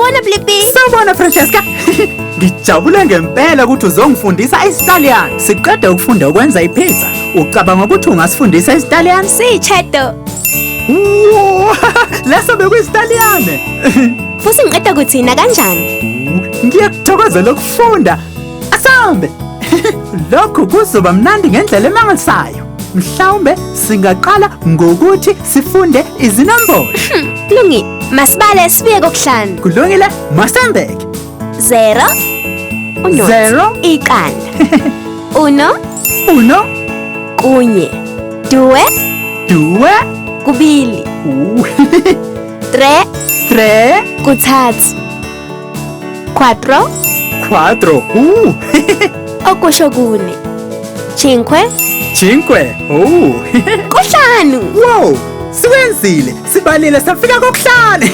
Sawubona Blippi. Sawubona Francesca. Ngijabule ngempela ukuthi uzongifundisa isiTaliyane. Siqede ukufunda ukwenza ipizza. Ucabanga ukuthi ungasifundisa isiTaliyane? Sì, certo. Wow! Leso bekuyisiTaliyane. Futhi ngiqeda kuthina kanjani? Ngiyakuthokozela ukufunda. Asambe. Lokhu kuzoba mnandi ngendlela emangalisayo. Mhlawumbe singaqala ngokuthi sifunde izinombolo. Kulungile. Masibale sibuye kokuhlanu. Kulungile, masambeke. 0 uno. Zero. Iqanda. Uno, Uno, kunye. Due, due, kubili. Tre, tre, kuthathu. Quattro, quattro, okusho kune. Cinque, cinque. Kuhlanu. Wow, siwenzile, sibalile safika kokuhlanu.